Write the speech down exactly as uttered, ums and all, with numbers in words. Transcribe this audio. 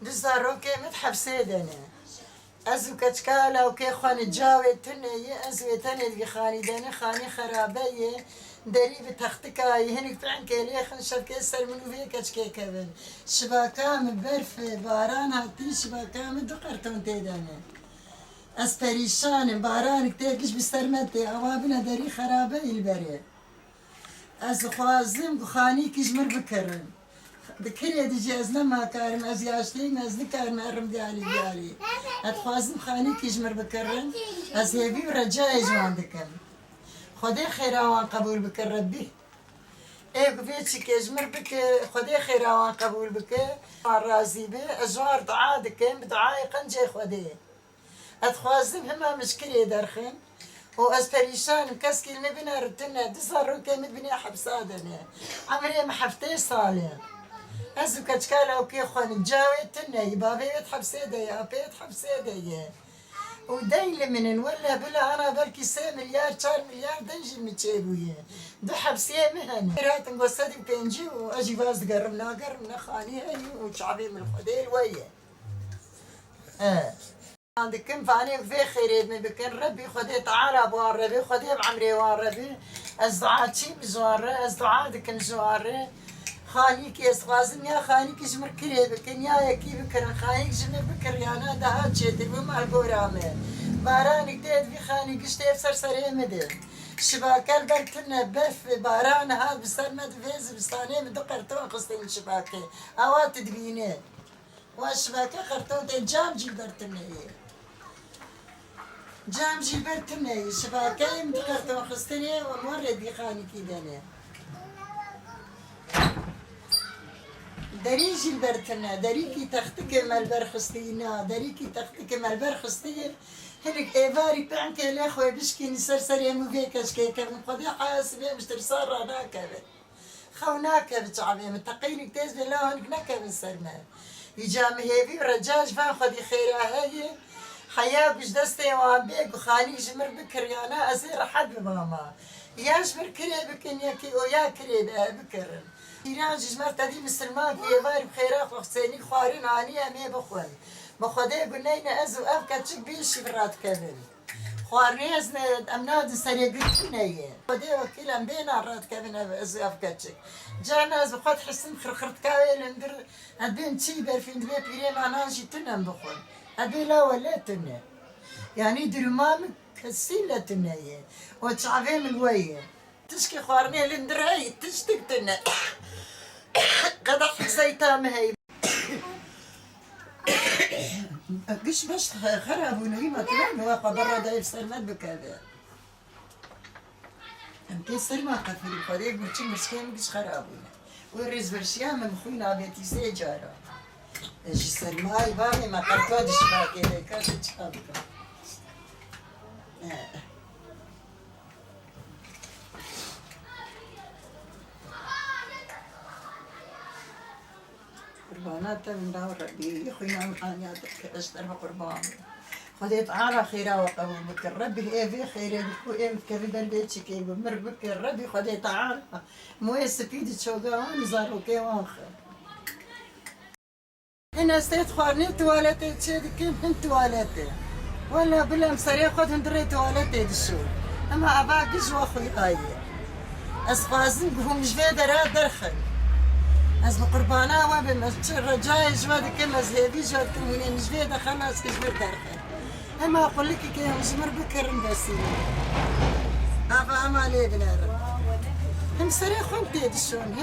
Du zarokê min di hepsê de ne. Ez û keçika lawkê xwe ne, cawê tune ye, ez wê tenê di vî xanî de ne, xanî xerabe ye, derî bi textika ye, hinek pinkê lê xin, şevkê ser min û vê keçikê kevin. Şibaka min berf e, baran hatî, şibaka min du qerton tê de ne. Ez perîşan im, baranik tê giş bi ser me tê, awa bine derî xerabe î li berê. Ez dixwazim ku xanîkî ji mir bikirin. Di kirê de jî ez nema karim, ez yaşlî yim, ez nikarim herim diyalî diyalî. Ez dixwazim xanîkî ji mir bikirin, ez hêvî û recayê ji wan dikim. Xwedê xêra wan qebûl bike Rebbî. Ê ku vê çikê ji mir bike, Xwedê xêra wan qebûl bike, wan razî be, ez ji wan re dua dikim, bi duayê qencê Xwedê. Ez dixwazim hima min ji kirê derxin û ez perîşan im, keskî li min binêre tune, du zarokê min binê hepsa de ne. Emrê min heftê sal e. Ez û keçika lawkê xwe ne, cawê tune ye, bavê wê di hepsê de ye, apê wê di hepsê de ye. Û deyn li min in, wele bila ana belkî sê milyar, çar milyar deyn ji min çêbûye. Du hepsiyê min hene. Pêr hatin got sed û pêncî û ez jî vaz digerim, nagerim, ne xanî heyî û çavê min Xwedê li we ye. E. Dikim, vanê vê xêrê min bikin, Rebbî Xwedê Teala bi wan re be, Xwedê bi emrê wan re be. Ez dua çîm ji wan re, ez dua dikim ji wan re. Xanîkî ez dixwazim ya xanîkî ji mir kirê bikin, ya yekî bikirin, xanîk ji mir bikiriyana daha çêtir bû mal gora me. Baranîk tê di vî xanî giş tê ser serê min de. Şibake li ber tune, berf, baran hat bi ser me di vê zivistanê min du qerton xistin şibakê. Awa tu dibînî. Wa şibake qerton tê, cam jî li ber tune ye. Cam jî li ber tune ye. Şibake em di qerton xistine û li wan re dîxanîkî de ne. Derî jî li ber tune, derîkî textike me li ber xistî, na, derîkî textike me li ber xistî. Hinek êvarî pinkê lê xwe bişkînî ser serê min vê keçikê kevin. Xwedê haya sibê min ji tirsa ranakevin. Xew nakeve çavê min, teqînik têz bê, la hinek nekevin ser me. Îca min hêvî û reca ji van xwedî xêra heye. Heya ku ji destê wan bê ku xanîk ji mir bikiriyana, ez ê rehet bibama. Ya ji mir kirê bikin, yekî û ya kirê be bikirin. Îran jî ji me tevî misilman ku êvarî bi xêra xwe xisênî xwarin anî em ê bixwin. Bi Xwedê ku neyne ez û ev keçik bî şîv radikevin. Xwarinê ez ne, em nadin serê girtine ye. Xwedê wekîl em bêna radikevin ev, ez û ev keçik. Carna ez bi xwe dihisim xirxirtka wê li hundir, ez bên çî berfîn dibê pîrê me nan jî tune em bixwin. Ez bê la wele tune. Yanî duruma min kesî le tune ye. O çavê min we ye. Tişkê xwarinê li hundir heyî, tiştik tune. Qedeh zeyta min heyî. Giş beş xera bûne, hîma tu ne wa xwe berra dayê ser me bikeve. Em tê ser me qefilî, xwedê gurçik mirçikê min giş xera bûne. Wê rêzberşiya min xwîna bêtî sê cara. Ez ji sermayê bavê me qerto dişibakê de, ka çi çiqa bikim. Eh. Qurbana te min da Rebbî, xwîna min aniya te ke ez ji te re qurban bim. Xwedê Teala xêra we qebûl bike. Rebbî ê vê xêrê bi ku ê min dikeve ber vê çikê bi mir bike. Rebbî Xwedê Teala moyê spî di çoga wan û zarokê wan xe. Hin ez têt xwarinê tuwaletê çê dikim, hin tuwaletê. Wela bila em serê xwe di hundirê tuwaletê dişon. Hema eva giş we xuyaye. Ez xwazim ku hûn ji vê dera derxin. Ez bi qurbana we bim, ez çi recayê ji we dikim, ez hêvî ji we dikim, hûn ê min ji vê de xelas ki ji vir derxin. Hema qulikekê hûn ji mir bikirin besî. Ava hema lê binerin. Him serê xwe tê dişon, him